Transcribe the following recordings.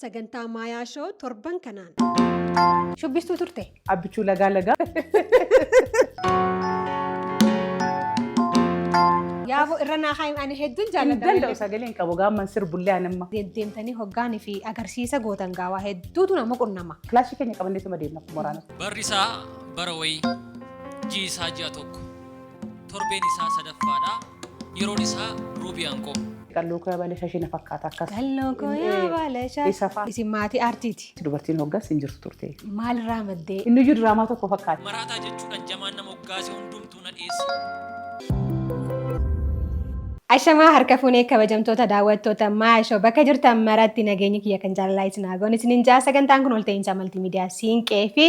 Sagantaa Maayaa Show torban kanaan. Shubbistuu turte? Abbichuu lagaa lagaa. Yaaboo irra naa kaa'im ani hedduun Hin jaalladha. danda'u sagalee hin qabu gaamman sirbullee anamma. Deddeemtanii hoggaanii fi agarsiisa gootan gaawaa hedduutu nama qunnama. Kilaashii keenya qabanneetuma deemna akkuma waraanatti. Barri isaa bara wayii, ji'i isaa ji'a tokko, torbeen isaa sadaffaadha, yeroon isaa Ruubii Anqoo. Qalloo koo baala shashii na fakkaata akkas. Qalloo koo yaa baala shashii. Isa fa'a. Isin maatii aartiiti. Dubartiin hoggas hin jirtu turte. Maalirraa maddee? Inni iyyuu diraamaa tokko fakkaata. Maraataa jechuudhaan jamaan na moggaase hundumtuu na dheesse. Ashamaa harka fuunee kabajamtoota daawwattoota Maayashoo bakka jirtan maratti nageenyi kiyya kan jaalalaa isin haa goon isinin ja'a sagantaan kun walta'iinsa maltiimiidiyaa Siinqee fi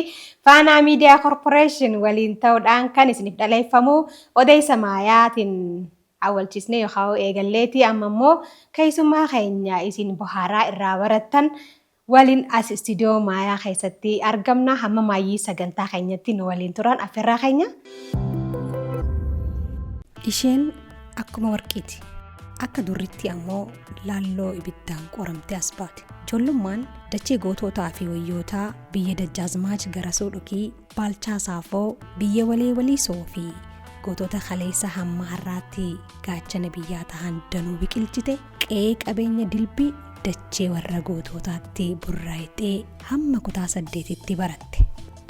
Faanaa Miidiyaa Korporeeshin waliin ta'uudhaan kan isiniif dhaleeffamu odeessa maayaatiin awwalchisnee yookaan eegalleeti amma immoo keessummaa keenya isin bohaaraa irraa barattan waliin as istiidiyoo Maayaa keessatti argamna. Hamma maayyii sagantaa keenyatti nu waliin turan affeerraa keenya. Isheen akkuma warqiiti. Akka durritti ammoo laalloo ibiddaan qoramte as baate. Ijoollummaan dachee gootootaa fi wayyootaa biyya Dajjaazmaach Garasuu Dhukii, Baalchaa Saafoo, biyya Walee Waliisoo fi gootota kaleessa hamma har'aatti gaachana biyyaa tahan danuu biqilchite, qe'ee qabeenya dilbii dachee warra gootootaatti burraayxee hamma kutaa saddeetitti baratte.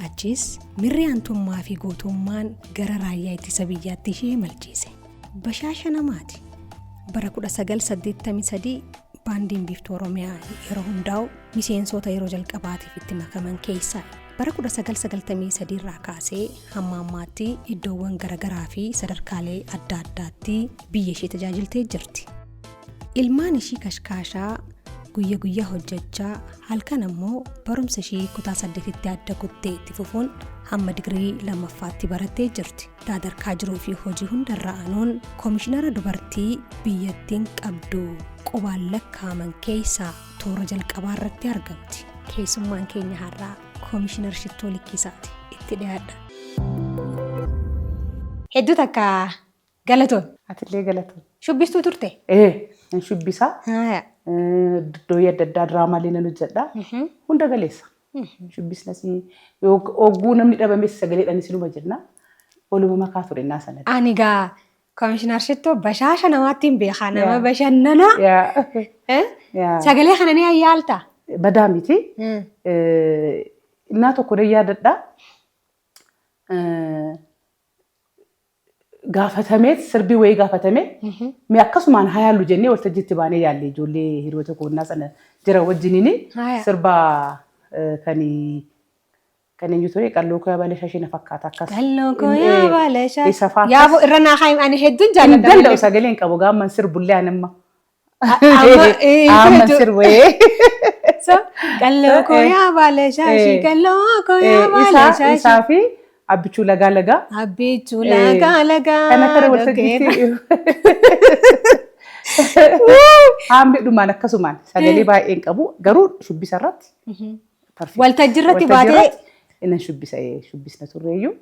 Achiis mirri aantummaa fi gootummaan gara raayyaa ittisa biyyaatti ishee imalchiise. Bashaasha namaati. Bara 1983 baandiin Biiftuu Oromiyaa yeroo hundaa'u miseensoota yeroo jalqabaatiif itti makaman keessaa. Bara 1993 irraa kaasee hamma ammaatti iddoowwan garagaraa fi sadarkaalee adda addaatti biyya ishee tajaajiltee jirti. Ilmaan ishii kashkaashaa guyya guyyaa hojjechaa halkan ammoo barumsa ishii kutaa 8tti adda kuttee itti fufuun hamma digirii lammaffaatti barattee jirti. Daadarkaa jiruu fi hojii hundarra aanuun koomishinara dubartii biyyattiin qabdu qubaan lakkaa'aman keessaa toora jalqabaa irratti argamti. Keessummaan keenya har'aa Koomishinar Shittoo Likkiisaati. Itti dhiyaadha. Hedduu takka galatoon. Atillee galatoon. Shubbistuu turte? Ee, nan shubbisa. Haaya. Dooyii adda addaa diraamaalee nan hojjedha. Hunda galeessa. Shubbisnas ogguu namni dhabames sagaleedhaan isinuma jenna. Waluma makaa ture innaa sanatti. Ani gaa Komishinar Shittoo bashaasha namaatti hin beekaa nama bashannanaa. Sagalee kana ni ayyaalta? Badaa miti. Innaa tokko nan yaadadha. Gaafatameet sirbii wayii gaafatame mee akkasumaan haa yaallu jennee waltajjiitti baanee yaalle ijoollee hiriyoota koonnaa sana jira wajjiniin sirba kan kan eenyu ture qalloo koo baala shashii na fakkaata akkas. Qalloo koo yaa baala shashii. Isa faa Yaaboo irra naa kaa'im ani hedduun Hin jaalladha. danda'u sagalee hin qabu gaamman sirbullee anamma. Amma Amma sirbee. So qalloo koo yaa baala shaashii qalloo koo yaa baala shaashii. Isaa fi Abbichuu lagaa lagaa. Abbichuu lagaa lagaa. Kana kana waltajjiitti. Haamni dhumaan akkasumaan sagalee baay'ee hin qabu garuu shubbisa irratti. Waltajjii irratti baatee. Innan shubbisa shubbisna turreeyyuu.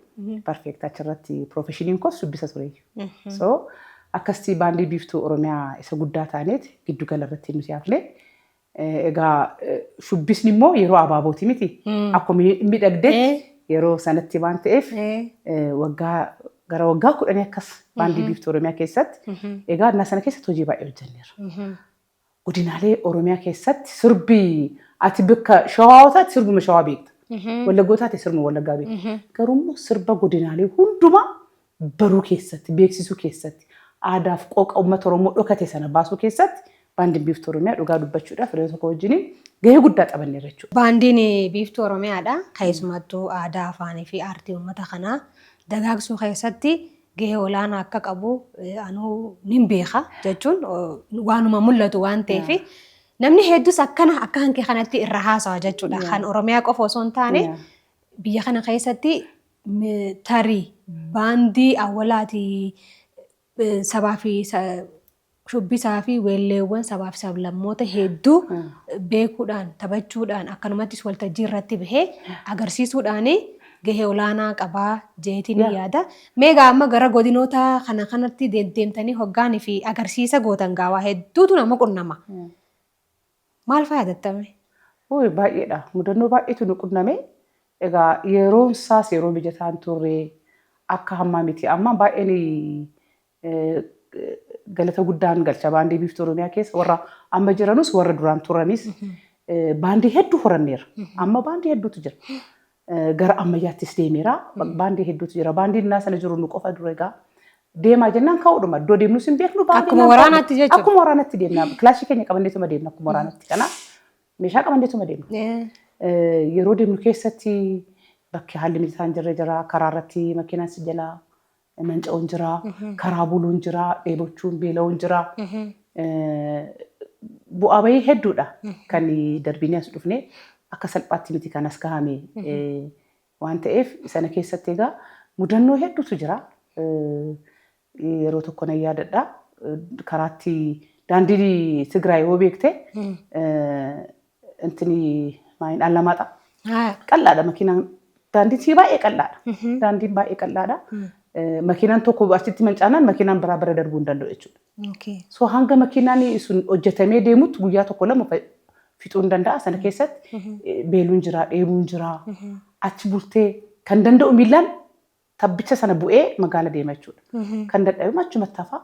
Perfect achirratti profeshiniin koos shubbisa tureeyyu. So akkasitti baandii Biiftuu Oromiyaa isa guddaa taaneet giddu gala irratti nuti hafne. Egaa shubbisni immoo yeroo abaabooti miti. Akkuma miidhagdetti yeroo sanatti waan ta'eef waggaa gara waggaa 10 akkas baandii Biiftuu Oromiyaa keessatti egaa innaa sana keessatti hojii baay'ee hojjenneerra. Godinaalee Oromiyaa keessatti sirbi ati bakka Shawaa yoo taate sirbuma Shawaa beekta. Wallagga yoo taate sirbuma Wallaggaa beekta. Garuu immoo sirba godinaalee hundumaa baruu keessatti, beeksisuu keessatti, aadaaf qooqa uummata Oromoo dhokate sana baasuu keessatti baandiin Biiftuu Oromiyaa dhugaa dubbachuudhaaf hiriyoota koo wajjiniin gahee guddaa taphanneerra jechuudha. Baandiin Biiftuu Oromiyaadha. Keessumattuu aadaa, afaanii fi aartii uummata kanaa dagaagsuu keessatti gahee olaanaa akka qabu anuu nin beeka jechuun waanuma mul'atu waan ta'eef namni hedduus akkana akka hanke kanatti irra haasawa jechuudha. Kan Oromiyaa qofa osoo hin taane biyya kana keessatti tarii baandii awwalaati sabaa fi Shubbisaa fi weelleewwan sabaa fi sablammoota hedduu beekuudhaan, taphachuudhaan, akkanumattis waltajjii irratti bahee agarsiisuudhaan gahee olaanaa qabaa jeetiin yaada. Mee egaa amma gara godinoota kana kanatti deddeemtanii hoggaanii fi agarsiisa gootan gaawaa hedduutu nama qunnama. Maal faa yaadattame? Ooyi baay'eedha. Mudannoo baay'eetu nu qunname. Egaa yeroon isaas yeroo mijataa hin turre akka hammaa miti. Amma baay'een galata guddaan galcha baandii Biiftuu Oromiyaa keessa warra amma jiranus warra duraan turanis baandii hedduu horanneera. Amma baandii hedduutu jira. Gara ammayyaattis deemeera. Baandii hedduutu jira. Baandiin innaa sana jiru nu qofa dura egaa. Deemaa jennaan ka'uudhuma. Iddoo deemnus hin beeknu. Baandii Akkuma waraanaatti jechuudha. Akkuma waraanaatti deemna. Kilaashii keenya qabanneetuma deemna akkuma waraanaatti. Kanaaf meeshaa qabanneetuma deemna. Yeroo deemnu keessatti bakki haalli mijataan hin jirre jira. Karaa irratti makiinaan si jalaa manca'uun jira. Karaa buluun jira. Dheebochuun, beela'uun jira. Bu'aa bahii hedduudha kan darbinee as dhufne akka salphaatti miti kan as gahame waan ta'eef sana keessatti egaa mudannoo hedduutu jira. Yeroo tokko nan yaadadha. Karaatti daandii Tigraay yoo beekte intini maayin Allamaaxa. Qal'aadha makiinaan daandiin baay'ee qal'aadha. Daandiin baay'ee qal'aadha. Makiinaan tokko achitti mancaanaan makiinaan biraa bira darbuu hin danda'u jechuudha. So hanga makiinaan sun hojjetamee deemutti guyyaa tokko lama fixuu hin danda'a. Sana keessatti beeluun jira, dheebuun jira. Achi bultee kan danda'u miillaan tabbicha sana bu'ee magaala deema jechuudha. Kan dadhabe achumatti hafa.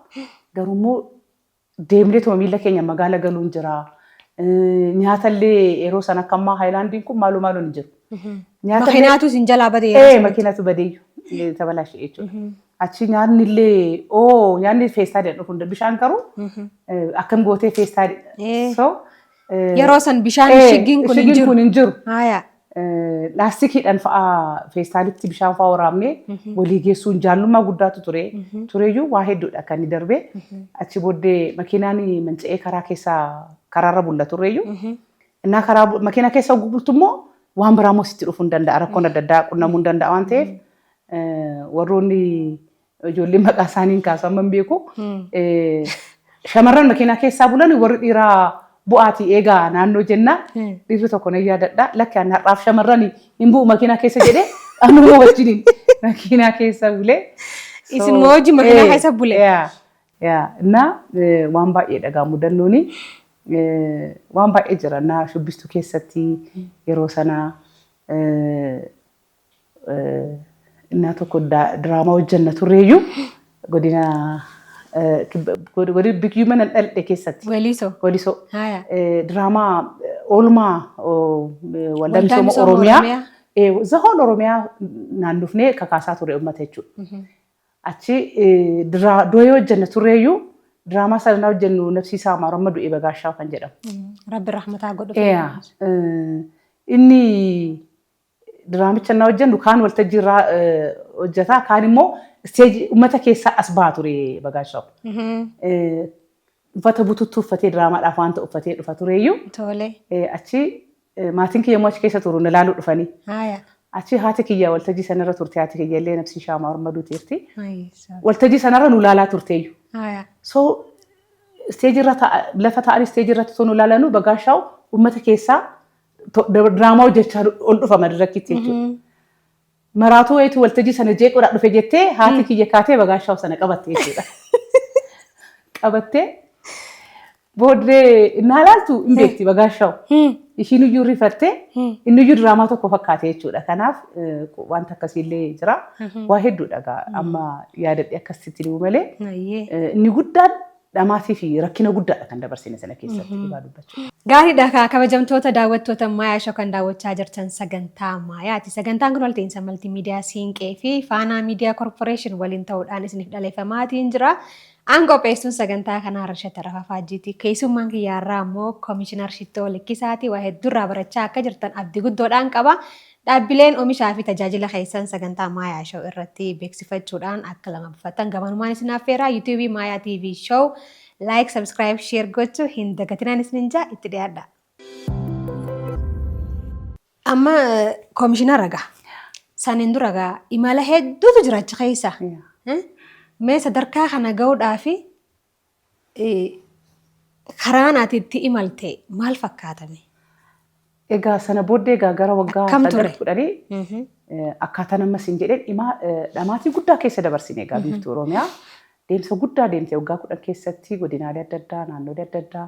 Garuu immoo deemneetuma miila keenya magaala galuun jira. Nyaatallee yeroo sana akka ammaa haayilaandiin kun maaloo maaloon hin jiru. Makiinaatu isin jalaa badee. Makiinatu badeeyyu tabalaashee jechuudha. Achi nyaanni illee oo nyaanni feestaaliidhaan dhufu bishaan garuu akkam gootee feestaalii. So Yeroo san bishaan shiggiin kun hin jiru. Kun hin jiru. Laastikiidhaan fa'aa feestaalitti bishaan fa'aa waraabnee walii geessuun jaallummaa guddaatu ture. Tureyyuu waa hedduudha kan inni darbee. Achi booddee makiinaan manca'ee karaa keessaa karaarra bulla turreyyuu. Innaa karaa makiinaa keessa bultu immoo waan biraa immoo sitti dhufuu hin danda'a. Rakkoon adda addaa qunnamuu hin danda'a waan ta'eef warroonni ijoolleen maqaa isaanii hin kaasu amma hin beeku. Shamarran makiinaa keessaa bulan warri dhiiraa bu'aatii eegaa naannoo jennaa dhiirri tokko nan yaadadha. Lakki ani har'aaf shamarran hin bu'u makiinaa keessa jedhee anuma wajjiniin makiinaa keessa bulee. Isinuma wajjin makiinaa keessa bule. Innaa waan baay'ee dhagaa mudannooni waan baay'ee jira. Innaa shubbistuu keessatti yeroo sana innaa tokko diraamaa hojjenna turreeyyuu godina godina biyyuma mana dhaladhe keessatti. Waliisoo. Walisoo. Diraamaa oolmaa waldaa misooma Oromiyaa. Zahoon Oromiyaa naannofnee kakaasaa ture uummata jechuudha. Achi dooyee hojjenna turreeyyuu diraamaa sana hojjennu Nafsiisaa Amaaroo amma du'e Bagaashaa kan jedhamu. Rabbi rahmataa godhu. Inni diraamicha na hojjennu kaan waltajjii irraa hojjetaa kaan immoo isteejii uummata keessaa as baha ture Bagaashaw. Uffata bututtuu uffatee diraamaadhaaf waan ta'u uffatee dhufa tureeyyuu. Achi maatiin kiyya immoo achi keessa turu na ilaaluu dhufanii. Achi haati kiyya waltajjii sanarra turte haati kiyya illee nafsi ishee hamaa orma duuteerti. Waltajjii sanarra nu ilaalaa turteeyyu. So isteejii irra lafa taa'anii isteejii irratti osoo nu ilaalanu Bagaashaw uummata keessaa diraamaa hojjechaa ol dhufa madirakkitti jechuudha. Maraatuu wayitu waltajjii sana jeequudhaaf dhufe jettee haati kiyya kaatee Bagaashaw sana qabatte jechuudha. Qabattee booddee innaa ilaaltu hin beekti Bagaashaw. Ishiin iyyuu rifattee inni iyyuu diraamaa tokko fakkaate jechuudha. Kanaaf wanta akkasiillee jira. Waa hedduudha amma yaadadhe akkasitti dhibu malee inni guddaan dhamaatii fi rakkina guddaadha kan dabarsine sana keessatti dhugaa dubbachuu. Gaariidha kaa kabajamtoota daawwattoota Maayaa Show kan daawwachaa jirtan sagantaa Maayaati. Sagantaan kun walta'iinsa maltiimiidiyaa Siinqee fi Faanaa Miidiyaa Korporeeshin waliin ta'uudhaan isiniif dhaleeffamaatiin jira. Aan qopheessuun sagantaa kanaa Rasha Tarafa Faajjiiti. Keessummaan kiyyaarraa immoo Komishinar Shittoo Likkisaati. Waa hedduurraa barachaa akka jirtan abdii guddoodhaan qaba. Dhaabbileen omishaa fi tajaajila keessan sagantaa Maayaa Show irratti beeksifachuudhaan akka lama buufattan gamanumaan isin affeeraa. YouTube Maayaa TV Show like, subscribe, share gochuu hin dagatinaan isinin jaa itti dhiyaadha. Amma komishinara gaa. Saniin dura gaa imala hedduutu jira achi keessa. Mee sadarkaa kana gahuudhaaf karaan ati itti imalte maal fakkaatame? Egaa sana booddee egaa gara waggaa Akkam ture? sagal kudhanii akkaataan amma siin jedheen dhimaa dhamaatii guddaa keessa dabarsine egaa Biiftuu Oromiyaa. Deemsa guddaa deemte waggaa 10 keessatti godinaalee adda addaa naannolee adda addaa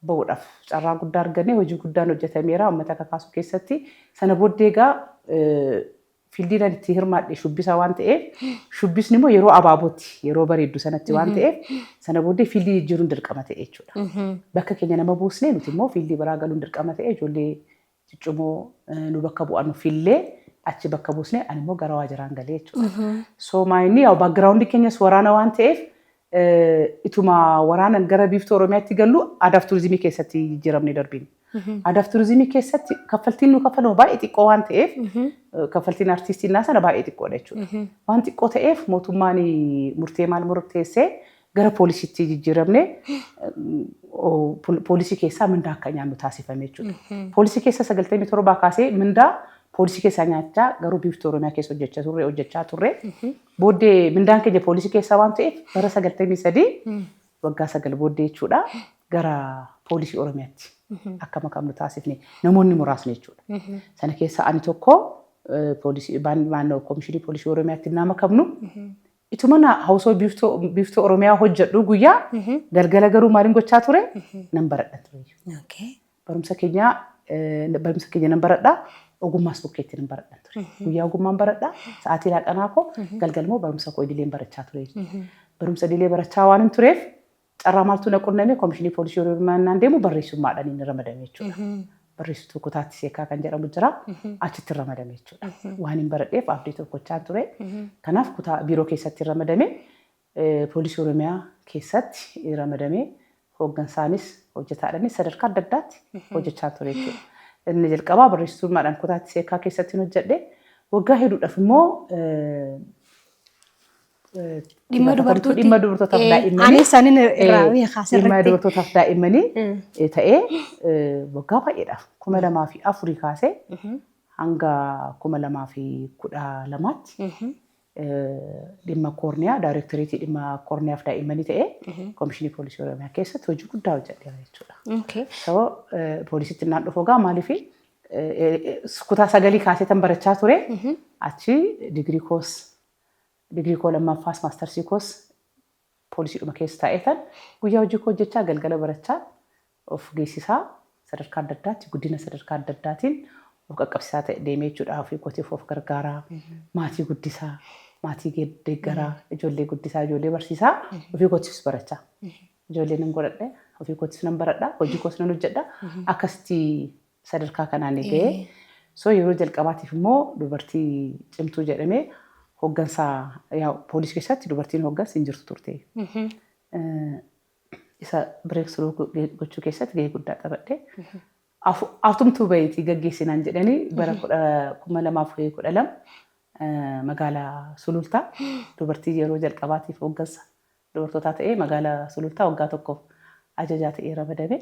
Bahuudhaaf carraa guddaa arganne, hojii guddaan hojjetameera uummata kakaasuu keessatti. Sana booddee egaa fieldiin ani itti hirmaadhe shubbisa waan ta'eef, shubbisni immoo yeroo abaabootti, yeroo bareeddu sanatti waan ta'eef, sana booddee fieldii jijjiiruun dirqama ta'e jechuudha. Bakka keenya nama buusnee nuti immoo fieldii biraa galuun dirqama ta'e. Ijoollee ciccimoo nu bakka bu'an fillee achi bakka buusnee ani immoo gara waajjiraan galee jechuudha. So maayinni yaa backgroundii keenyas waraana waan ta'eef, ituma waraanan gara Biiftuu Oromiyaatti gallu aadaaf turizimii keessatti jijjiiramne darbine. Aadaaf turizimii keessatti kaffaltiin nu kaffalamu baay'ee xiqqoo waan ta'eef, kaffaltiin artiistii naa sana baay'ee xiqqoodha jechuudha. Waan xiqqoo ta'eef mootummaan murtee maal murteessee, gara poolisiitti jijjiiramne, poolisii keessaa mindaa akka nyaannu taasifame jechuudha. Poolisii keessa 97 kaasee mindaa poolisii keessaa nyaachaa garuu Biiftuu Oromiyaa keessa hojjechaa turre. Booddee mindaan keenya poolisii keessaa waan ta'eef bara 93, waggaa 9 booddee jechuudha, gara poolisii Oromiyaatti akka makamnu taasifne, namoonni muraasni jechuudha. Sana keessa ani tokko poolisii naannoo Koomishinii Poolisii Oromiyaatti naa makamnu. Ituma na hawsoo Biiftuu Oromiyaa hojjedhu guyyaa galgala garuu maaliin gochaa ture? Nan baradha ture. Barumsa keenya nan baradha. Ogummaas bukkeetti nan baradha ture. Guyyaa ogummaan baradha. Sa'aatii laaqanaa koo, galgal immoo barumsa koo idileen barachaa ture. Barumsa idilee barachaa waan hin tureef carraa maaltu na qunname? Koomishinii Poolisii Oromiyaa naan deemu barreessummaadhaan inni ramadame jechuudha. Barreessituu kutaatti seekaa kan jedhamu jira. Achitti ramadame jechuudha. Waan hin baradheef abdii tokkochaan ture. Kanaaf kutaa biiroo keessatti ramadame. Poolisii Oromiyaa keessatti ramadame. Hooggansaanis hojjetaadhaanis sadarkaa adda addaatti hojjechaa ture jechuudha. Inni jalqabaa barreessitummaadhaan kutaatti seekaa keessatti hojjedhe. Waggaa hedduudhaaf immoo Dhimma dubartooti. Dhimma dubartootaaf daa'immanii. Anis sanin irraa beekaa Dhimma sirriitti. dubartootaaf daa'immanii ta'ee waggaa baay'eedhaaf, 2004 kaasee hanga 2012tti dhimma koorniyaa, daayirektoreetii dhimma koorniyaaf daa'immanii ta'ee Koomishinii Poolisii Oromiyaa keessatti hojii guddaa hojjedheera jechuudha. So poolisitti naan dhufu egaa maaliif kutaa sagalii kaasee tan barachaa ture, achi digirii koos, digirii koo lammaffaas, maastarsii koos poolisiidhuma keessa taa'ee tan guyyaa hojii koo hojjechaa galgala barachaa of geessisaa, sadarkaa adda addaatti guddina sadarkaa adda addaatiin of qaqqabsiisaa ta'e deemee jechuudha. Ofii kootiif of gargaaraa, maatii guddisaa, maatii deeggaraa, ijoollee guddisaa, ijoollee barsiisaa, ofii kootiifis barachaa. Ijoollee nan godhadhe, ofii kootiif nan baradha, hojii koos nan hojjedha. Akkasitti sadarkaa kanaan ga'ee. So yeroo jalqabaatiif immoo dubartii cimtuu jedhamee hooggansaa, poolisii keessatti dubartiin hooggansa hin jirtu turte. Isa breakthrough gochuu keessatti gahee guddaa taphadhe. Atumtuu bahiitii gaggeessinaan jedhanii bara 2012 magaalaa Sulultaa dubartii yeroo jalqabaatiif hooggansa dubartootaa ta'ee magaalaa Sulultaa waggaa tokkoof ajajaa ta'ee ramadame.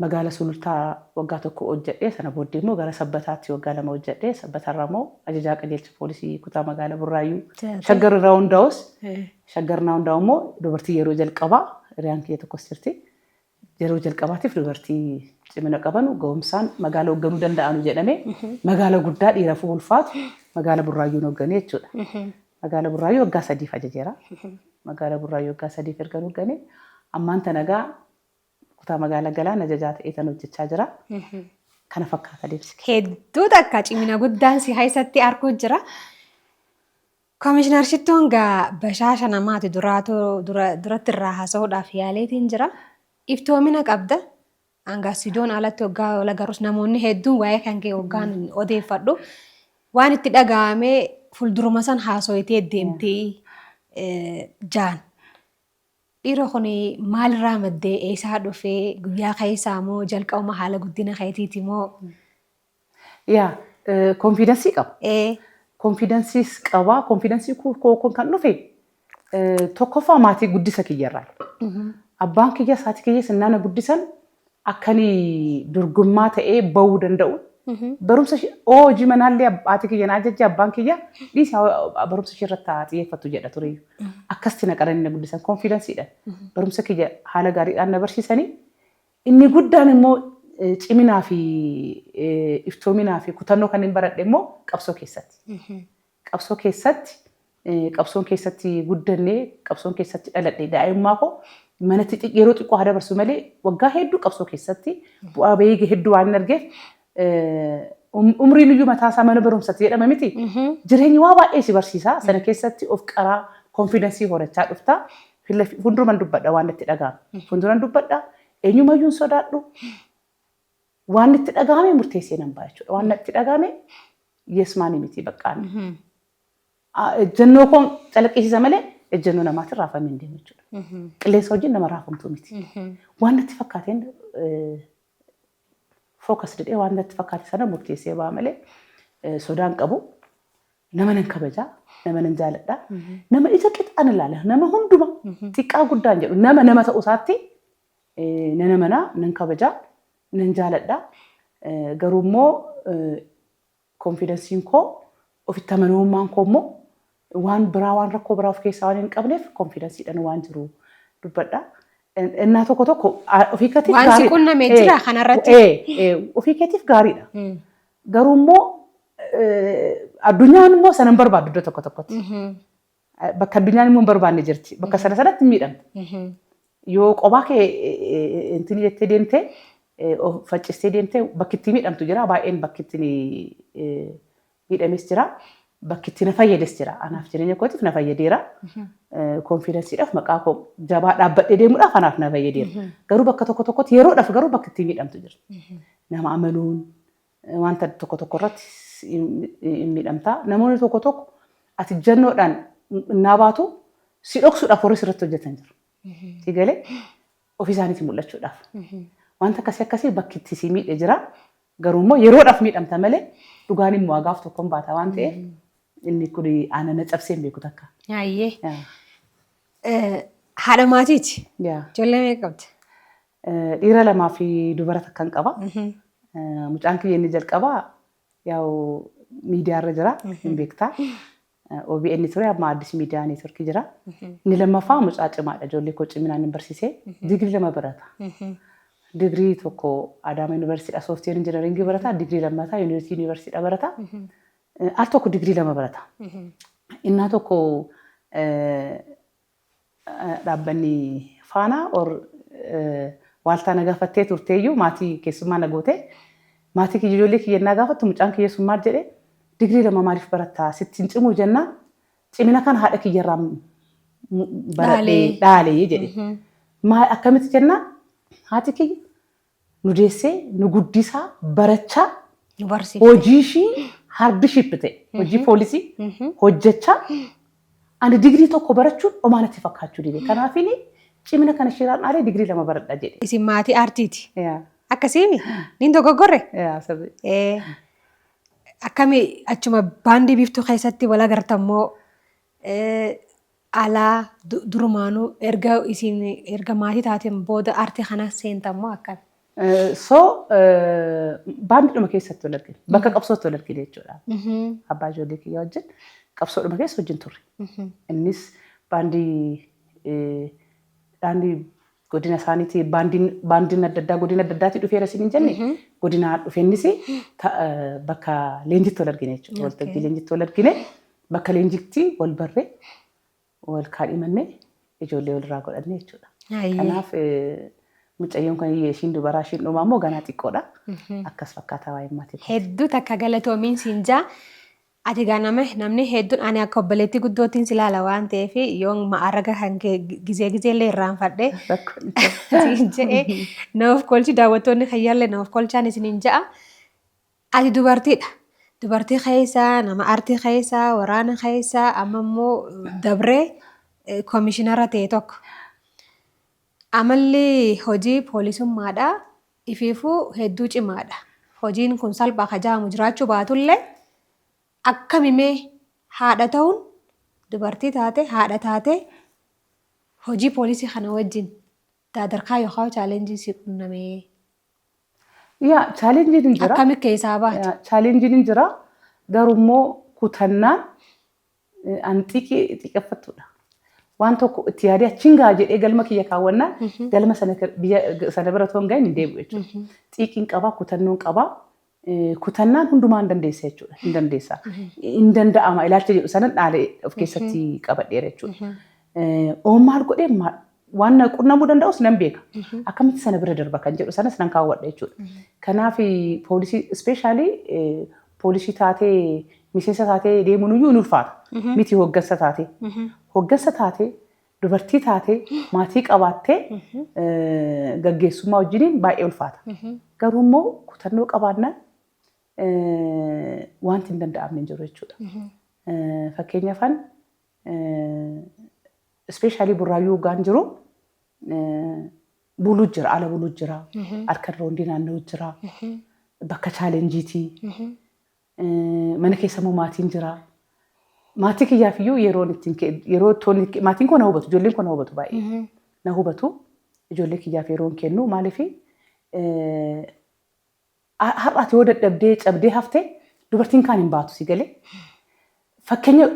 Magaalaa Sulultaa waggaa tokko hojjedhee, sana booddee immoo gara Sabbataatti waggaa 2 hojjedhee, Sabbatarraa immoo ajajaa qajeelcha poolisii kutaa magaalaa Burraayyuu, Shaggar irraa hundaa'us, Shaggar irraa hundaa'u immoo dubartii yeroo jalqabaa, hiriyaan kiyya tokkos jirti. Yeroo jalqabaatiif dubartii cimina qabanu, ga'umsaan magaala hoogganuu danda'anu jedhamee magaala guddaa dhiiraaf ulfaatu magaala Burraayyuun hoogganee jechuudha. Magaala Burraayyuu waggaa 3f ajajeera. Magaala Burraayyuu waggaa 3f erga hoogganee ammaan tana egaa kutaa magaalaa Galaan ajajaa ta'ee tan hojjechaa jira. Kana fakkaata deemsi. Hedduu takka cimina guddaan si keessatti arguu jira. Koomishinar Shittoon gaa bashaasha namaati, duratti irraa haasa'uudhaaf yaaleetiin jira. Iftoomina qabda. Hangaasidoon alatti waggaa wal agarus namoonni hedduun waa'ee kan kee waggaan odeeffadhu. Waan itti dhaga'amee fuulduruma san haasoyitee deemtee jaan. Dhiiroo kun maalirraa maddee, eessaa dhufee, guyyaa keessaa moo jalqabuma haala guddina keetiiti moo? Yaa, confidenceii qaba. Confidenceiis qaba. Confidenceii koo kun kan dhufe tokkoffaa maatii guddisa kiyyarraa. Abbaan kiyya, haati kiyya sinnaana guddisan akkanii dorgommaa ta'ee bahuu danda'u. Barumsa hojii manaallee haati kiyya na ajajje, abbaan kiyya dhiisi, barumsa ishee irratti haa xiyyeeffattu jedha tureyyuu. Akkasitti na qaranii na guddisan, confidenceiidhaan. Barumsa kiyya haala gaariidhaan na barsiisanii. Inni guddaan immoo ciminaa fi iftoominaa fi kutannoo kan hin baradhe immoo qabsoo keessatti. Qabsoo keessatti, qabsoon keessatti guddannee, qabsoon keessatti dhaladhe, daa'imummaa koo Manatti yeroo xiqqoo haa dabarsu malee waggaa hedduu qabsoo keessatti bu'aa bahii hedduu waan hin argeef, umriin iyyuu mataa isaa mana barumsatti jedhama miti. Jireenyi waa baay'ee si barsiisa. Sana keessatti of qaraa, confidence horachaa dhufta. Fuulduran dubbadha waan itti dhaga'ame. Fuulduran dubbadha. Eenyumayyuu hin sodaadhu. Waan itti dhaga'ame murteessee nan ba'a jechuudha. Waan itti dhaga'ame yes maanii miti baqqaan. Ejjennoo koon calaqqisiisa malee ejjennoo namaatiin raafamee hin deemu jechuudha. Qilleensa wajjin nama raafamtuu miti. Waan natti fakkaateen focus jedhee waan natti fakkaate sana murteessee ba'a malee sodaan qabu. Nama nan kabajaa, nama nan jaaladha. Nama ija qixaan ilaala. Nama hunduma xiqqaa guddaan jedhu nama nama ta'uu isaatti nan amanaa, nan kabajaa, nan jaaladha. Garuu immoo confidenceiin koo, ofitti amanamummaan koo immoo waan biraa, waan rakkoo biraa of keessaa waan hin qabneef confidenceiidhaan waan jiru dubbadha. Innaa tokko tokko ofii keetiif Waan si gaariidha. qunname jira kanarratti. Ofii keetiif gaariidha. Garuu immoo addunyaan immoo sana hin barbaaddu iddoo tokko tokkotti. Bakka addunyaan immoo hin barbaanne jirti. Bakka sana sanatti miidhamta. Yoo qophaa kee intini jettee deemtee, of faccistee deemtee, bakki itti miidhamtu jira. Baay'een bakki itti miidhames jira. Bakki itti na fayyades jira. Anaaf jireenya kootiif na fayyadeera. Confidenceiidhaaf, maqaa koo jabaa dhaabbadhee deemuudhaaf anaaf na fayyadeera. Garuu bakka tokko tokkotti yeroodhaaf garuu bakki itti miidhamtu jira. Nama amanuun wanta tokko tokko irratti hin miidhamta. Namoonni tokko tokko ati jannoodhaan naa baatu si dhoksuudhaaf warri sirratti hojjetan jiru. Si galee ofii isaaniitti mul'achuudhaaf. Wanta akkasii akkasii bakki itti si miidhe jira. Garuu immoo yeroodhaaf miidhamta malee dhugaan immoo gaaf tokkoon baata waan ta'eef inni kun aannan na cabsee hin beeku takka. Ayyee. Haadha maatiiti. Yaa. Ijoollee meeqa qabdi? Dhiira lamaa fi dubara takkan qaba. Mucaan kiyya inni jalqabaa yaa'u miidiyaarra jira, hin beektaa. OBN ture, amma Addis Miidiyaa Neetworkii jira. Inni lammaffaa mucaa cimaadha. Ijoollee koo ciminaan hin barsiisee. Digirii lama barata. Digirii tokko Adaama Yuunivarsiitiidha software engineering barata. Digirii lammataa Yuunivarsiitiidha barata. Al tokko digirii lama barata. Innaa tokko dhaabbanni Faanaa or waaltaa na gaafattee turteeyyuu, maatii keessummaa na goote. Maatii kiyya, ijoollee kiyya innaa gaafattu, mucaan kiyya sun maal jedhee, "Digirii lama maaliif barattaa, sitti hin cimuu?" jennaan, "Cimina kana haadha kiyyarraa baradhee dhaalee" jedhe. Maal, akkamitti jennaan, haati kiyya nu deessee nu guddisaa barachaa Nu barsiifte. Hojii ishii hardship ta'e, hojii poolisii hojjechaa, ani digirii tokko barachuun homaa natti fakkaachuu dide. Kanaafini cimina kana isheeraan dhaalee digirii lama baradha jedhe. Isin maatii aartiiti. Yaa. Akkasiimi? Niin dogoggorre? Yaa, sirrii. Akkami achuma baandii Biiftuu keessatti wal agartammoo alaa durumaanuu erga isin erga maatii taateen booda aartii kana seentammoo akkami? So baandiidhuma keessatti wal argine. Bakka qabsootti wal argine jechuudha. Abbaa ijoollee kiyyaa wajjin qabsoodhuma keessa wajjin turre. Innis baandii godina isaaniitii, baandiin adda addaa godina adda addaatii dhufeera isin hin jenne, godina dhufe innis bakka leenjitti wal argine jechuudha. Waltajjii leenjitti wal argine, bakka leenjitti wal barree, wal kaadhimanne, ijoollee walirraa godhanne jechuudha. Kanaaf mucayyoon kan ishiin dubaraa ishiin dhumaa immoo ganaa xiqqoodha. Akkas fakkaataa waa'ee maatii. Hedduu takka galatoomiin siin jaa. Ati gaa nama namni hedduun ani akka obboleettii guddoottiin si ilaala waan ta'eef yoon ma'aaraga kan kee gizee gizeellee irraanfadhe siin jedhee na of kolchi, daawwattoonni kiyyaallee na of kolchaan isiniin ja'a. Ati dubartiidha. Dubartii keessa, nama aartii keessa, waraana keessa, amma immoo dabree koomishinara ta'e tokko. Amalli hojii poolisummaadha. Ifiifuu hedduu cimaadha. Hojiin kun salphaa ka ja'amu jiraachuu baatullee, akkamimee haadha ta'uun, dubartii taate, haadha taate, hojii poolisii kana wajjin daadarkaa yookaan challengeiin si qunnamee? Yaa, challengeiin hin jira. Akkami keessaa baate? Yaa, challengeiin hin jira. Garuu immoo kutannaan an xiqqeeffattudha. Waan tokko itti yaadee achiin gaha jedhee galma kiyya kaawwannaan galma sana biyya sana bira otoo hin gahin hin deebi'u jechuudha. Xiiqiin qabaa, kutannoon qabaa. Kutannaan hundumaa hin dandeessa jechuudha. Hin dandeessa. Hin danda'ama ilaalcha jedhu sanan dhaalee of keessatti qabadheera jechuudha. Oon maal godhee Waan na qunnamuu danda'us nan beeka. Akkamitti sana bira darba kan jedhu sanas nan kaawwadha jechuudha. Kanaaf poolisii, especially poolisii taatee, miseensa taatee deemuun iyyuu ni ulfaata. Miti hooggansa taatee. Hooggansa taatee, dubartii taatee, maatii qabaattee gaggeessummaa wajjiniin baay'ee ulfaata. Garuu immoo kutannoo qabaannaan wanti hin danda'amne hin jiru jechuudha. Fakkeenyaafan especially Burraayyuu hoggaan jiru buluu jira, ala buluu jira, halkan roondii naanna'u jira, bakka challenge iiti. Mana keessa immoo maatiin jira. Maatii kiyyaaf iyyuu yeroon ittiin yeroo maatiin koo na hubatu, ijoolleen koo na hubatu baay'ee. Na hubatu, ijoollee kiyyaaf yeroon kennu maaliif, har'aati yoo dadhabdee cabdee haftee dubartiin kaan hin baatu si galee. Fakkeenya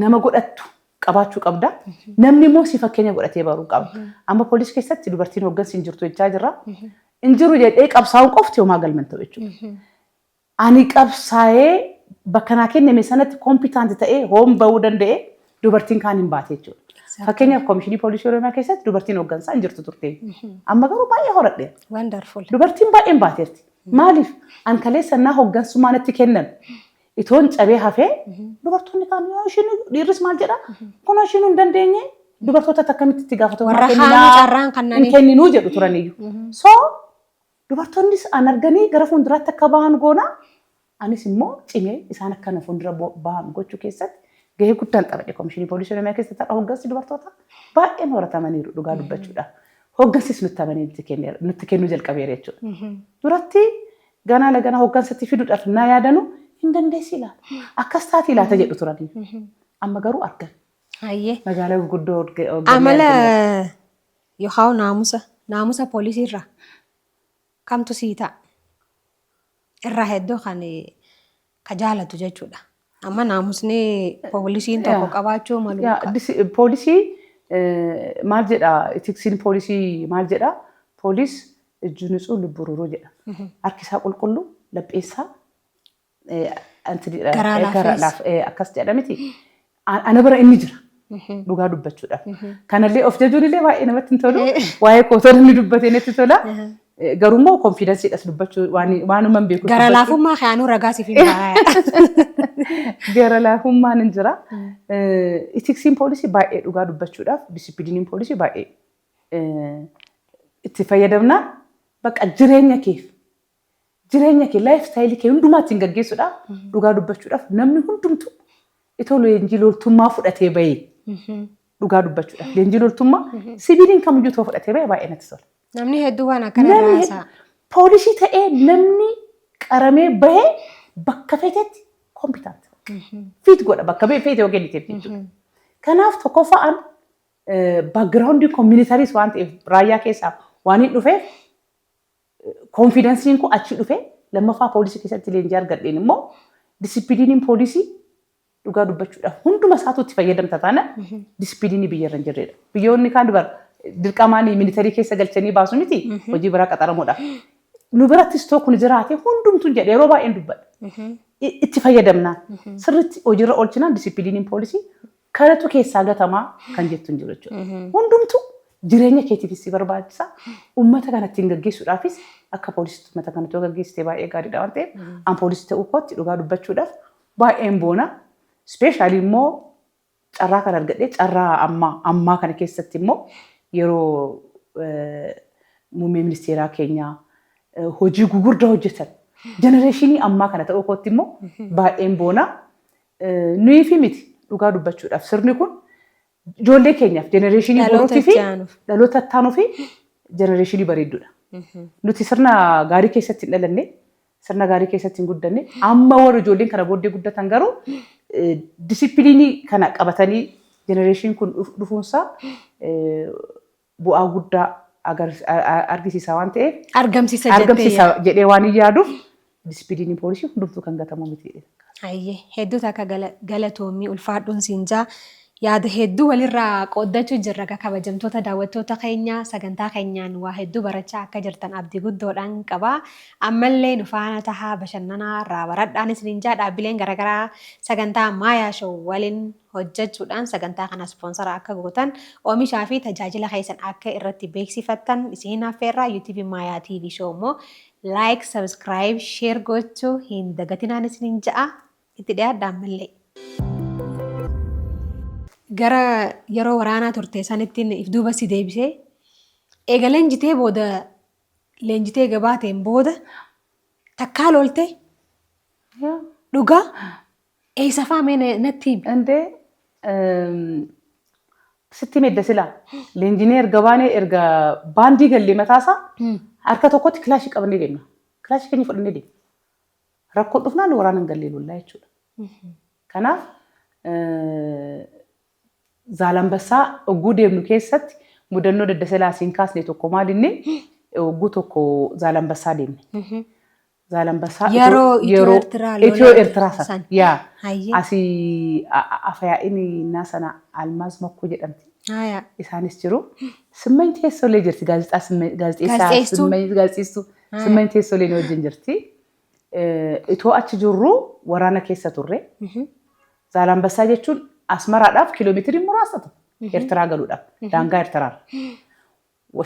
nama godhattu qabaachuu qabda. Namni immoo si fakkeenya godhatee baruu qaba. Amma poolisii keessatti dubartiin hooggansi hin jirtu jechaa jirra. Hin jiru jedhee qabsaa'uun qofti homaa galman ta'u jechuudha. Ani qabsaa'ee bakka naa kenname sanatti competent ta'ee hoom bahuu danda'ee dubartiin kaan hin baate jechuudha. Fakkeenyaaf Koomishinii Poolisii Oromiyaa keessatti dubartiin hooggansaa hin jirtu turte. Amma garuu baay'ee horadheera. Wonderful. Dubartiin baay'een baateerti. Maaliif? An kaleessa hooggansummaa natti kennan itoon cabee hafee dubartoonni kaan yoo ishiin, dhiirris maal jedha, kun ishiin hin dandeenye, dubartoota akkamitti itti gaafatamummaa Warra kenninaa haanii carraan kannanii. hin kenninuu jedhu turaniyyuu. So dubartoonnis an arganii gara fuulduraatti akka bahan goona. Anis immoo cimee isaan akkana fuuldura bahan gochuu keessatti gahee guddaan taphadhe. Koomishinii Poolisii Oromiyaa keessatti har'a hooggansi dubartoota baay'een horatamaniiru dhugaa dubbachuudhaaf. Hooggansis nutti amanii nutti kennuu jalqabeera jechuudha. Duratti ganaa laganaa hooggansatti fiduudhaaf naa yaadanu hin dandeessi laata? Akkas taati laata jedhu turanii. Amma garuu argan. Hayyee. Magaalaa gurguddoo hoogganee Amala arganeera. yookaan naamusa poolisii irraa kamtu sii ta'a? Irraa hedduu kan ka jaalatu jechuudha. Amma naamusni poolisiin tokko qabaachuu malu. Yaa, poolisii maal jedha? Ethics iin poolisii maal jedha? Poolis እጁ ንጹህ ልቡ ሩህሩህ jedha. Harki isaa qulqulluu, lapheessaa Garaa laafeessa. Akkas jedha miti. Ana bira inni jira. Dhugaa dubbachuudhaaf. Kanallee of jajuun illee baay'ee namatti hin tolu. Waa'ee kootoo namni dubbatee natti tola. Garuu immoo confidence iidhas dubbachuu waanuma hin beeku. Gara laafummaa kaanuu ragaa siif hin baaya. Gara laafummaan hin jira. Ethics iin poolisii baay'ee, dhugaa dubbachuudhaaf discipline iin poolisii baay'ee itti fayyadamnaan bakka jireenya keef, jireenya kee, life style ii kee hundumaa ittiin gaggeessuudhaaf, dhugaa dubbachuudhaaf namni hundumtu itoo leenjii loltummaa fudhatee bahee, dhugaa dubbachuudhaaf leenjii loltummaa sibiiliin kamiyyuu itoo fudhatee bahee baay'ee natti tola. Namni hedduu waan akkana Namni raasaa. Poolisii ta'ee namni qaramee bahee bakka feetetti competent. Fit godha bakka feete yoo kenniteef jechuudha. Kanaaf tokkoffaan background ii community s waan ta'eef, raayyaa keessaa waan hin dhufeef confidence iin kun achi dhufe. Lammaffaa poolisii keessatti leenjii argadheen immoo discipline iin poolisii dhugaa dubbachuudhaaf hunduma isaatu itti fayyadamta taana discipline ii biyya irra hin jirredha. Biyyoonni kaan dubar dirqamaan military keessa galchanii baasu miti hojii biraa qaxaramuudhaaf. Nu birattis too kun jiraate hundumtuu jedhe yeroo baay'een dubbadha. Itti fayyadamnaan, sirriitti hojiirra oolchinaan discipline iin poolisii kanatu keessaa gatamaa kan jettu hin jiru jechuudha. Hundumtuu jireenya keetiifis si barbaachisa. Uummata kana ittiin gaggeessuudhaafis akka poolisiitti uummata kana yoo gaggeessite baay'ee gaariidha waan ta'eef an poolisii ta'uu kootti dhugaa dubbachuudhaaf baay'een boona. Especially immoo carraa kana argadhee carraa ammaa ammaa kana keessatti immoo yeroo muummee ministeeraa keenyaa hojii gugurdaa hojjetan generation ii ammaa kana ta'uu kootti immoo baay'een boona. Nuyi fi miti, dhugaa dubbachuudhaaf sirni kun ijoollee keenyaaf, generation ii Dhaloota boruutii fi itti aanuuf. dhaloota itti aanuu fi generation ii bareedduudha. Nuti sirna gaarii keessatti hin dhalanne, sirna gaarii keessatti hin guddanne. Amma warri ijoolleen kana booddee guddatan garuu discipline ii kana qabatanii generation iin kun dhufuunsaa bu'aa guddaa argisiisa waan ta'eef Argamsiisa jettee argamsiisa jedhee waan hin yaaduuf discipline iin poolisii hundumtuu kan gatamu miti. Hayyee, hedduu takka galatoommii, ulfaadhuun siin jaa. Yaada hedduu walirraa qooddachuu jirra egaa kabajamtoota daawwattoota keenya sagantaa keenyaan waa hedduu barachaa akka jirtan abdii guddoodhaan qaba. Ammallee nu faana tahaa bashannanaa irraa baradhaan isiniin jaa dhaabbileen garaagaraa sagantaa Maayaa Show waliin hojjechuudhaan sagantaa kana ispoonsara akka gootan oomishaa fi tajaajila keessan akka irratti beeksifattan isiniin affeerraa YouTube Maayaa TV Show immoo like, subscribe, share gochuu hin dagatinaan isiniin ja'a itti dhiyaadha ammallee. Gara yeroo waraanaa turte sanittiin if duuba si deebisee eega leenjitee booda leenjitee gabaateen booda takkaa lolte dhugaa eessa faa mee natti himi. Indee sitti medda silaa leenjinee erga baanee erga baandii gallee mataasaa harka tokkotti kilaashii qabannee deemna. Kilaashii keenya fudhannee deemna. Rakkoo dhufnaan waraana hin gallee lollaa jechuudha. Kanaaf Zaalambassaa ogguu deemnu keessatti mudannoo daddaselaa siin kaasne tokko maal inni ogguu tokko Zaalambassaa deemne. Zaalambassaa Yeroo Itiyoo Eertiraa lola Itiyoo Eertiraa sana. san. Yaa. Hayyee. Asii afayaa'in naa sana Almaaz Makkuu jedhamti. Haya. Isaanis jiru. Simmany Teessoolee jirti gaazexaa gaazexeessaa Gaazexeesstuu. Simmany gaazexeesstuu Simmany Teessoolee wajjin jirti. Itoo achi jirru waraana keessa turre. Zaalambassaa jechuun Asmaraadhaaf kiiloomeetirii muraasa ta'u Eertiraa galuudhaaf daangaa Eertiraarra.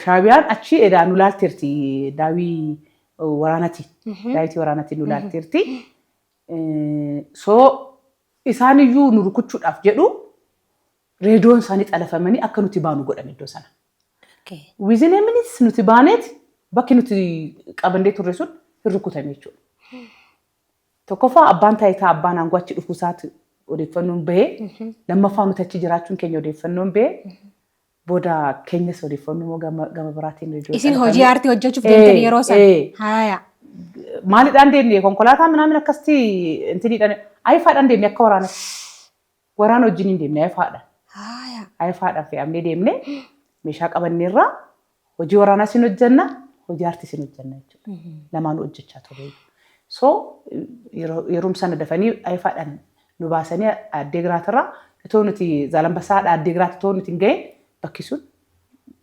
Shaabiyaan achi edaa nu laalteerti daawii waraanatiin. Daawitii waraanatiin nu laalteerti. So isaaniyyuu nu rukuchuudhaaf jedhu reediyoon isaanii xalafamanii akka nuti baanu godhame iddoo sana. Within a minutes nuti baaneet bakki nuti qabannee turre sun hin rukutame jechuudha. Tokkoffaa abbaan taayitaa abbaan aangoo achi dhufuu isaati odeeffannoon bahee, lammaffaa nuti achi jiraachuun keenya odeeffannoon bahee, booda keenyas odeeffannoo immoo gama biraatiin reediyoo Isin xalafame. hojii aartii hojjechuuf deemtan yeroo sana. Haya. Maalidhaan deemne konkolaataa minaamin akkasitti intiniidhaan ayifaadhaan deemne akka waraanatti. Waraana wajjin hin deemne ayifaadhaan. Haya. Ayifaadhaan fe'amnee deemne meeshaa qabanneerraa hojii waraanaa sin hojjenna hojii aartii sin hojjenna jechuudha. Lamaanuu hojjechaa turre. So yeroo sana dafanii ayifaadhaan nu baasanii addee giraatirraa itoo nuti Zaalambassaadhaa addee giraat itoo nuti hin gahin bakki sun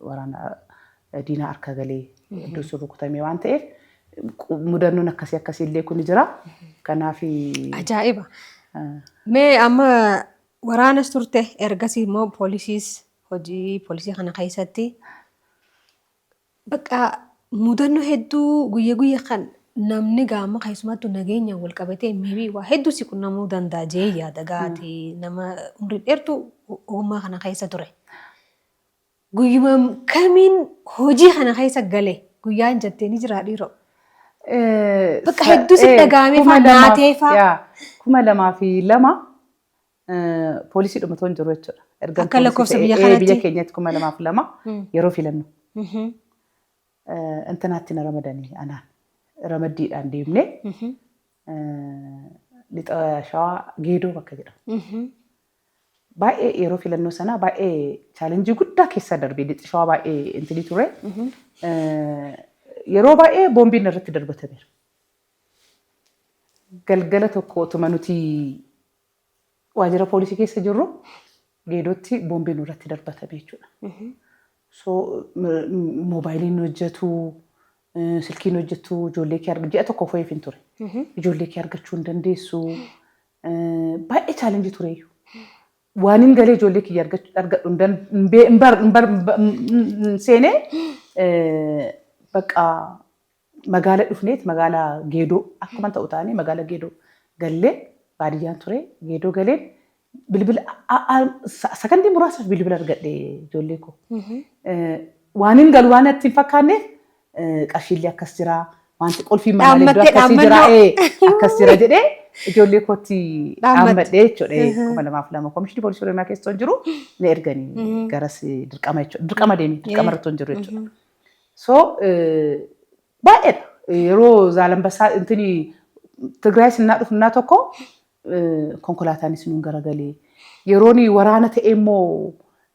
waraana diinaa harka galee iddoo sun rukutamee waan ta'eef mudannoon akkasii akkasii illee kun jira. Kanaaf Ajaa'iba. Mee amma waraanas turte ergasii immoo poolisiis hojii poolisii kana keessatti bakka mudannoo hedduu guyya guyya kan namni gaama keessumattuu nageenyaan wal qabatee maybe waa hedduu si qunnamuu danda'a jee yaada gaati nama umrii dheertuu ogummaa kana keessa ture. Guyyuma kamiin hojii kana keessa gale guyyaan jettee ni jira dhiiroo? Bakka hedduu si dhaga'amee faa naatee faa. 2002 poolisii dhuma hin jiru jechuudha. Erga Akka lakkoofsa biyya biyya kanatti. Keenyatti 2002 yeroo filannu. Intinaatti na ramadanii anaan ramaddiidhaan deemnee lixa Shawaa Geedoo bakka jedhamu. Baay'ee yeroo filannoo sanaa baay'ee challenge guddaa keessa darbee lixi Shawaa baay'ee intinii ture. Yeroo baay'ee boombiin irratti darbatameera. Galgala tokko otuma nuti waajjira poolisii keessa jirru Geedootti boombiin nurratti darbatame jechuudha. So moobaayiliin hojjetu, silkiin hojjetu, ijoollee kee ji'a tokko fooyyee hin ture. Ijoollee kee argachuu hin dandeessu. Baay'ee challenge tureyyuu. Waan hin galee ijoollee kiyya argadhu hin seenee bakka magaala dhufneet magaala Geedoo akkuma ta'u taanee magaala Geedoo gallee baadiyyaan ture Geedoo galeen bilbila sakandii muraasaaf bilbila argadhe ijoollee koo. Waan hin galu waan natti hin fakkaanneef qarshiillee akkas jira wanti qulfiin manaa iddoo akkasii jira akkas jira jedhee ijoollee kootti dhaammadhee jechuudha. 2002 Komishinii Poolisii Oromiyaa keessa jiru na erganii garas dirqama jechuudha. Dirqama deemee dirqama irratti hin jiru jechuudha. So baay'eedha. Yeroo Zaalambassaa intini Tigraay sinnaa dhufunnaa tokko konkolaataanis nuun garagalee. Yeroon waraana ta'e immoo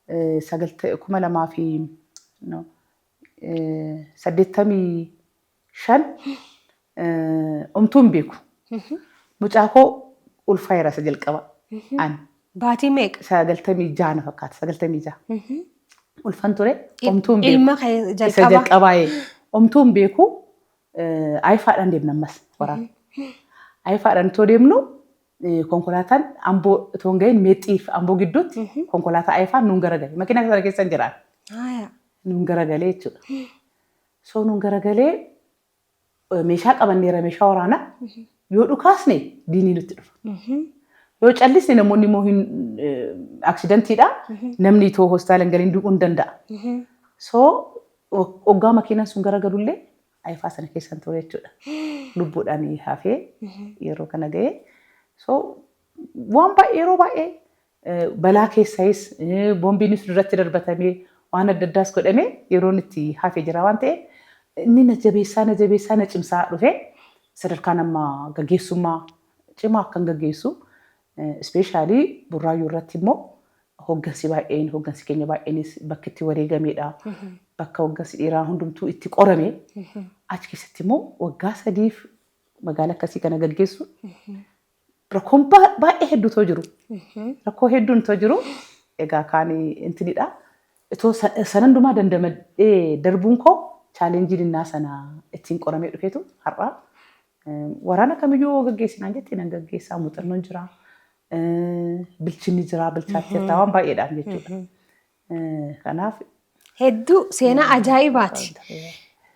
2000 fi 85 omtuu hin beeku. Mucaa koo ulfaa'eera isa jalqaba. Ani. Baatii meeqa? 96 na fakkaata, 96. Ulfan ture, omtuu hin beeku. Ilma kee Isa jalqabaa. jalqabaa'ee omtuu hin beeku, ayifaadhaan deemna ammas waraana. Ayifaadhaan itoo deemnu konkolaataan Amboo itoo hin gahin Meexxiif Amboo gidduutti konkolaataa ayifaan nuun garagale. Makiinaa sana keessa hin jiraan. Nuun garagalee jechuudha. So nuun garagalee meeshaa qabanneera, meeshaa waraanaa. Yoo dhukaasne diinni nutti dhufa. Yoo callisne namoonni immoo hin accidentiidha. Namni itoo hospitaala hin galin du'uu hin danda'a. So hoggaa makiinaan sun garagalullee ayifaa sana keessan ture jechuudha. Lubbuudhaan hafee yeroo kana ga'ee. So waan baay'ee, yeroo baay'ee balaa keessayis, boombiinis duratti darbatamee, waan adda addaas godhamee yeroon itti hafee jira waan ta'eef, inni na jabeessaa, na jabeessaa, na cimsaa dhufe sadarkaan amma gaggeessummaa cimaa akkan gaggeessu, especially Burraayyuu irratti immoo hoggansi baay'een, hoggansi keenya baay'eenis bakka itti wareegamedha. Bakka hoggansi dhiiraa hundumtuu itti qorame, achi keessatti immoo waggaa 3f magaalaa akkasii kana gaggeessu, rakkoon baay'ee hedduutu jiru. Rakkoo hedduun itoo jiru, egaa kaan intinidha. Itoo san hundumaa dandamadhee darbuun koo challengeiin innaa sana ittiin qoramee dhufeetu har'a waraana kamiyyuu gaggeessinaan jettee nan gaggeessaa, muuxannoon jira. Bilchinni jira, bilchaatteertaa waan baay'eedhaan jechuudha. Kanaaf Hedduu seenaa ajaa'ibaati.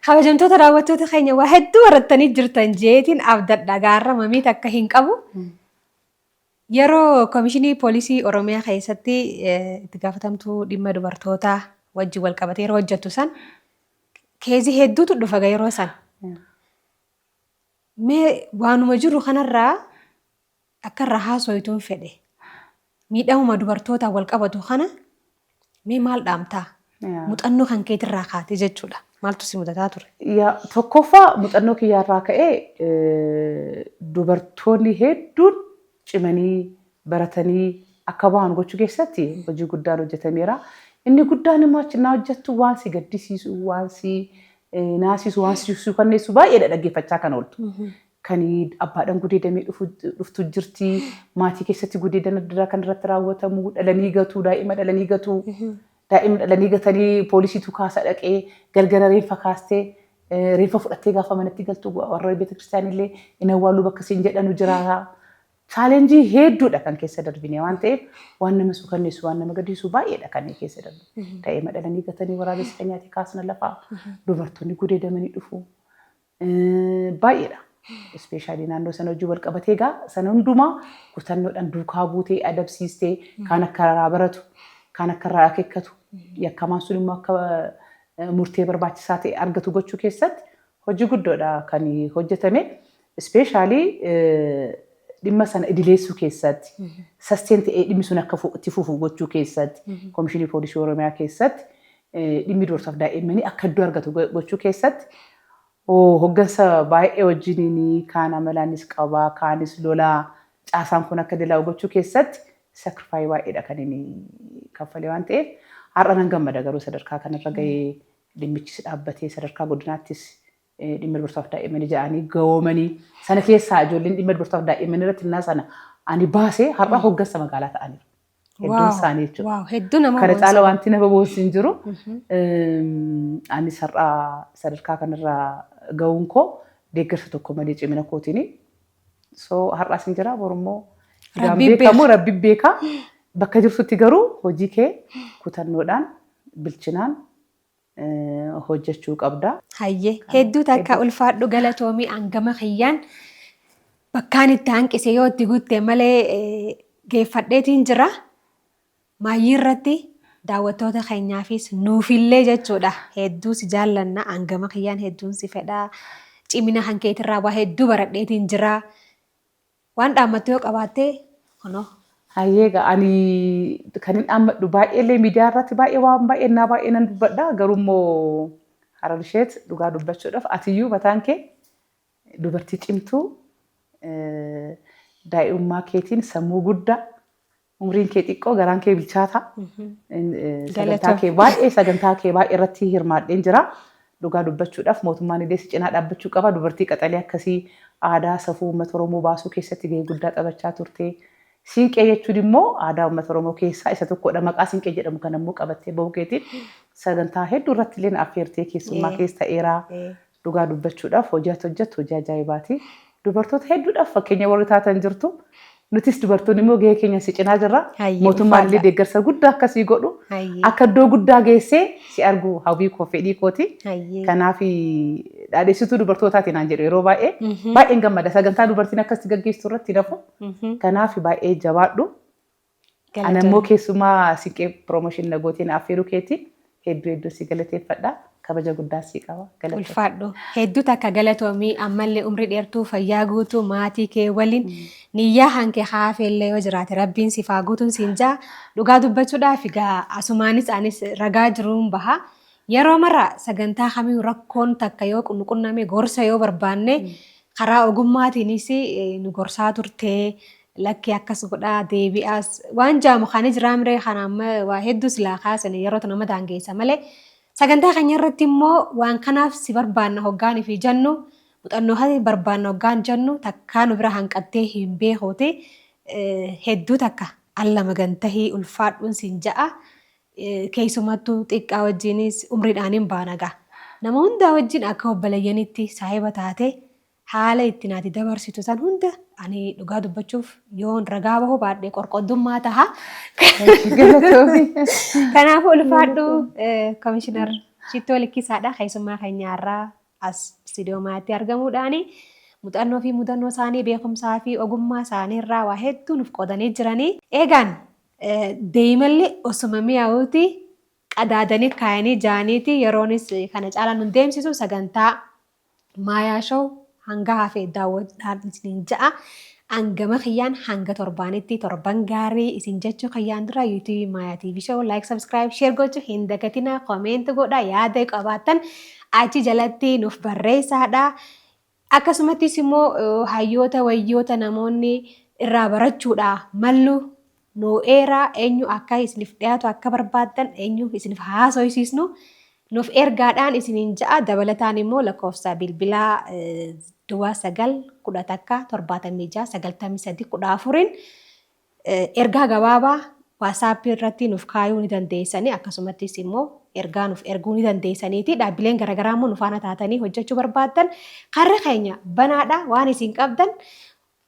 Kabajamtoota daawwattoota keenya, waa hedduu barattanii jirtan jeetiin abdadha, gaarra mamii takka hin qabu. Yeroo Komishinii Poolisii Oromiyaa keessatti itti gaafatamtuu dhimma dubartootaa wajjin wal qabatee yeroo hojjettu san case hedduutu dhufa yeroo san. Mee waanuma jiru kanarraa akka irraa haasoyituun fedhe. Miidhamuma dubartootaan wal qabatu kana mee maal dhaamtaa? Muuxannoo kan keetirraa kaate jechuudha. Maaltu si mudataa ture? Tokkoffaa, muuxannoo kiyyaarraa ka'ee, dubartoonni hedduun cimanii baratanii akka bahan gochuu keessatti hojii guddaan hojjetameera. Inni guddaan immoo achi naa hojjettu waan si gaddisiisu, waan si naasisu, waan si suukanneessu baay'eedha dhaggeeffachaa kan ooltu. Kan abbaadhaan gudeedamee dhuftu jirti. Maatii keessatti gudeedan adda addaa kan irratti raawwatamu, dhalanii gatu, daa'ima dhalanii gatu. Daa'ima dhalanii gatanii poolisiitu kaasa dhaqee galgala reenfa kaastee, reenfa fudhattee gaafa manatti galtu warra beeta kiristaanillee hin awwaaluu bakka siin jedhanu jira. Challenge hedduudha kan keessa darbine waan ta'eef, waan nama suukanneessu, waan nama gaddisiisu baay'eedha kan keessa darbe. Daa'ima dhalanii gatanii waraabessi kan nyaate kaasna lafaa, dubartoonni gudeedamanii dhufu. Baay'eedha. Especially naannoo sana hojii wal qabatee egaa sana hundumaa kutannoodhaan duukaa buutee adabsiistee, kaan akka irraa baratu, kaan akka irraa akeekkatu, yakkamaan sun immoo akka murtee barbaachisaa ta'e argatu gochuu keessatti hojii guddoodha kan hojjetame. Especially dhimma sana idileessuu keessatti, sustain ta'ee dhimmi sun akka itti fufu gochuu keessatti, Komishinii Poolisii Oromiyaa keessatti dhimmi dubartootaaf daa'immanii akka iddoo argatu gochuu keessatti hoggansa baay'ee wajjiniin, kaan amalaanis qabaa, kaanis lolaa, caasaan kun akka dilaa'u gochuu keessatti sacrifice baay'eedha kan inni kaffalee waan ta'eef, har'a nan gammada garuu sadarkaa kanarra gahee dhimmichis dhaabbatee, sadarkaa godinaattis dhimma dubartootaaf daa'immanii jedhanii gahoomanii, sana keessaa ijoolleen dhimma dubartootaaf daa'immanii irratti innaa sana ani baasee har'a hoggansa magaalaa ta'aniiru. Hedduun isaanii jechuudha. Wow, hedduu nama Kana boonsa. Caala wanti nama boonsu hin jiru. Anis har'a sadarkaa kanarra gahuun koo deeggarsa tokko malee cimina kootiini. So har'as hin jira, borummoo Rabbi beekamu rabbi beeka. Bakka jirtutti garuu hojii kee kutannoodhaan, bilchinaan hojjechuu qabda. Hayyee, hedduu takka ulfaadhu, galatoomii. Hangama kiyyaan bakkaan itti hanqise yoo itti guutte malee geeffadheetiin jira. Maayyii irratti daawwattoota keenyaafis nuufillee jechuudha. Hedduu si jaallanna, hangama kiyyaan hedduun si fedha. Cimina kan keetirraa waa hedduu baradheetiin jira. Waan dhaammattu yoo qabaatte kunoo. Hayyee, egaa ani kan hin dhaammadhu baay'eellee miidiyaa irratti baay'ee waan baay'ee naa baay'ee nan dubbadha, garuu immoo Hararisheet, dhugaa dubbachuudhaaf atiyyuu mataan kee dubartii cimtuu, daa'imummaa keetiin sammuu guddaa, umriin kee xiqqoo, garaan kee bilchaataa, sagantaa kee baay'ee irratti hirmaadheen jira. Dhugaa dubbachuudhaaf mootummaan illee si cinaa dhaabbachuu qaba. Dubartii qaxalee akkasii aadaa safuu uummata Oromoo baasuu keessatti gahee guddaa taphachaa turte. Siinqee jechuun immoo aadaa uummata Oromoo keessaa isa tokkodha. Maqaa siinqee jedhamu kan immoo qabattee bahuu keetiin sagantaa hedduu irratti illee affeertee keessummaa keessa ta'eera. Dhugaa dubbachuudhaaf hojii ati hojjettu hojii ajaa'ibaati. Dubartoota hedduudhaaf fakkeenya warri taatan jirtu. Nutis dubartoonni immoo gahee keenya si cinaa jirra. Mootummaan illee deeggarsa guddaa akkasii godhu. Akka iddoo guddaa geessee si argu hawwii koo fedhii kooti. Kanaaf dhaadheessituu dubartootaatiin naan jedhu yeroo baay'ee. Baay'een gammada. Sagantaa dubartiin akkasitti gaggeessitu irratti nafu. Kanaaf baay'ee jabaadhu. Ana immoo keessumaa Siinqee Promotion na gooteen affeeruu keetiin hedduu hedduu si galateeffadha. Kabaja guddaa si qaba. Galatoomi. Ulfaadhu. Hedduu takka galatoomii ammallee umrii dheertuu fayyaa guutuu maatii kee waliin niyyaa hanke haafeellee yoo jiraate rabbiin siif haa guutuun siin jaa. Dhugaa dubbachuudhaaf egaa asumaanis anis ragaa jiruun baha. Yeroo mara sagantaa kamiyyuu rakkoon takka yoo nu qunname gorsa yoo barbaanne karaa ogummaatiinis nu gorsaa turtee Lakkii akkas godhaa deebi'aas waan jaamu kan jiraa miree kana amma waa hedduu silaa kaasan yerootu nama daangeessa malee sagantaa keenya irratti immoo waan kanaaf si barbaanna hoggaan fi jennu muuxannoo kan barbaanna hoggaan jennu takkaa nu bira hanqattee hin beekuuti hedduu takka alla magantahii ulfaadhuun siin ja'a keessumattuu xiqqaa wajjinis umriidhaan hin baana gaa nama hundaa wajjin akka obboleeyyanitti saahiba taate Haala ittiin ati dabarsitu san hunda ani dhugaa dubbachuuf yoon ragaa bahuu baadhe qorqoddummaa taha. Galatoomi. Kanaafuu ulfaadhu Komishinar Shittoo Likkisaadha. Keessummaa keenya har'aa as istuudiyoo maatti argamuudhaani muuxannoo fi mudannoo isaanii beekumsaa fi ogummaa isaanii irraa waa hedduu nuuf qoodanii jiranii. Eegaan deemallee osuma mi'aawuti qadaadanii kaayanii jaaniiti yeroonis kana caalaa nun deemsisu sagantaa Maayaa Show hanga hafe daawwadhaan isiniin ja'a. An gama kiyyaan hanga torbaanitti torban gaarii isin jechuu kiyyaan dura YouTube Maayaa TV Show like, subscribe, share gochuu hin dagatinaa, comment godhaa, yaada qabaattan achi jalatti nuuf barreessaadha. Akkasumattis immoo hayyoota wayyoota namoonni irraa barachuudha mallu nuu eeraa eenyu akka isiniif dhiyaatu akka barbaaddan eenyu isiniif haasoysiisnu nuuf ergaadhaan isiniin ja'a. Dabalataan immoo lakkoofsa bilbilaa duwwaa 9 11 76 93 14n ergaa gabaabaa WhatsApp irratti nuuf kaayuu ni dandeessanii akkasumattis immoo ergaa nuuf erguu ni dandeessaniiti. Dhaabbileen garaagaraa immoo nu faana taatanii hojjechuu barbaaddan karri keenya banaadha waan isin qabdan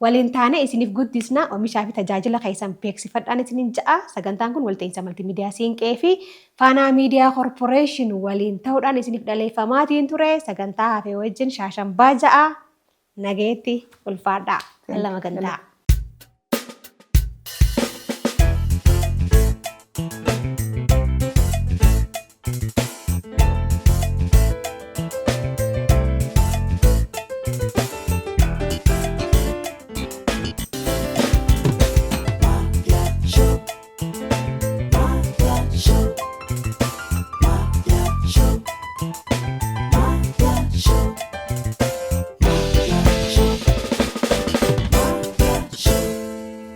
Waliin taanee isiniif guddisna, omishaa fi tajaajila keessan beeksifadhaan isinin ja'a. Sagantaan kun walta'iinsa Maltimiidiyaa Siinqee fi Faanaa Miidiyaa Korporeeshin waliin ta'uudhaan isiniif dhaleeffamaatiin ture. Sagantaa hafe wajjin shaashambaa ja'a. Nageetti ulfaadhaa. Alla magantaa.